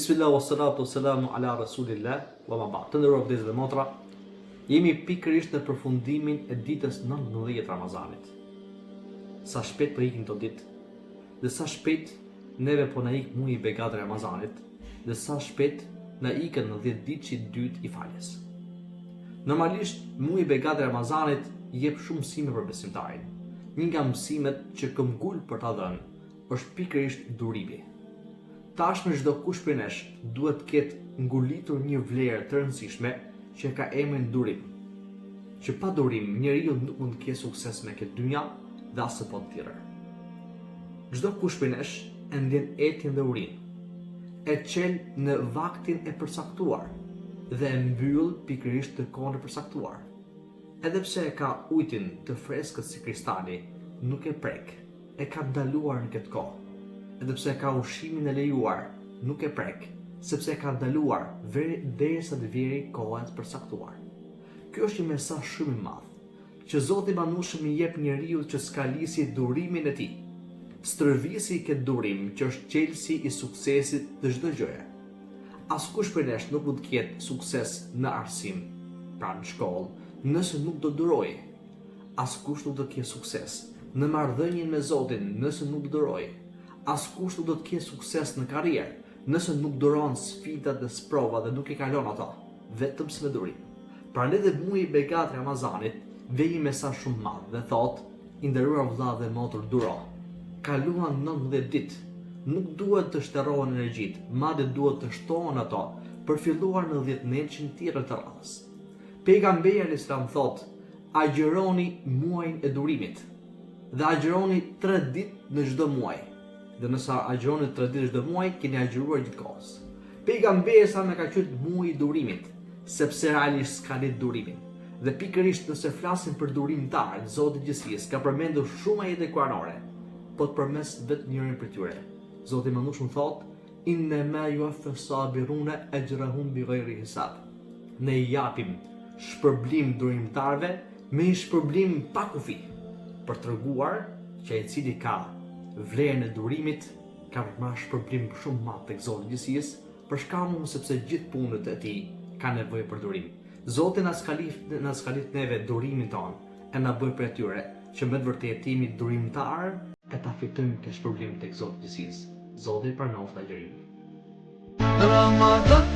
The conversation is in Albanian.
Bismillah wa salatu wa salamu ala rasulillah wa ma ba'd. Të nderuar vëllezër dhe motra, jemi pikërisht në përfundimin e ditës 19 të Ramazanit. Sa shpejt po ikin këto ditë dhe sa shpejt neve po na ik muaji i begatë i Ramazanit dhe sa shpejt na ikën 10 ditëshi i dytë i faljes. Normalisht muaji i begatë i Ramazanit jep shumë mësime për besimtarin. Një nga mësimet që këmbgul për ta dhënë është pikërisht durimi. Tashmë çdokush prej nesh duhet të ketë ngulitur një vlerë të rëndësishme që e ka emrin durim. Që pa durim njeriu nuk mund të ketë sukses në këtë dynja dhe as në botën tjetër. Çdokush prej nesh e ndjen etjen dhe urinë. E çel në vaktin e përcaktuar dhe e mbyll pikërisht në kohën e përcaktuar. Edhe pse e ka ujtin të freskët si kristali, nuk e prek, e ka ndaluar në këtë kohë. Edhe pse e ka ushqimin e lejuar, nuk e prek, sepse e ka ndaluar derisa të vijë koha e përcaktuar. Ky është një mesazh shumë i madh, që Zoti i Madhnushëm i jep njeriut që skalisi durimin e tij. Stërvisi këtë durim që është çelësi i suksesit të çdo gjëje. Askush prej nesh nuk mund të ketë sukses në arsim, pra në shkollë, nëse nuk do durojë. Askush nuk do të ketë sukses në marrëdhënien me Zotin nëse nuk do durojë. Askush nuk do të ketë sukses në karrierë nëse nuk duron sfidat dhe sprovat dhe nuk i kalon ato, vetëm se me durim. Prandaj dhe muaji i begatë i Ramazanit vjen një mesazh shumë të madh dhe thotë I nderuar vëlla dhe motër duro. Kaluan 19 ditë. Nuk duhet të shterrohen energjitë, madje duhet të shtohen ato për filluar në dhjetënetshin tjetër të radhës. Pejgamberi alejhi selam thotë, agjëroni muajin e durimit dhe agjëroni 3 ditë në çdo muaj. Dhe nëse agjëroni 3 ditë në çdo muaj, keni agjëruar gjithë kohës. Pejgamberi alejhi selam e ka quajtur muaji i durimit, sepse realisht skalit durimin. Dhe pikërisht nëse flasim për durimtarët, Zoti i gjithësisë ka përmendur shumë ajete kuranore, po të përmend vetëm njërin prej tyre. Zoti i Madhnushëm thotë: "Innema yuwaffa sabiruna ajrahum bighayri hisab." Ne i japim shpërblim durimtarëve me një shpërblim pa kufi, për të treguar që ai i cili ka vlerën e durimit ka për të marrë shpërblim shumë të madh tek Zoti i gjithësisë, për shkakun sepse gjithë punët e tij kanë nevojë për durim. Zoti na skaliftë na skaliftë neve durimin tonë e na bëjë prej atyre që me të vërtetë të jemi durimtarë e ta fitojmë këtë shpërblim tek Zoti i gjithësisë. Zoti pranoftë agjërimin. Ramadan.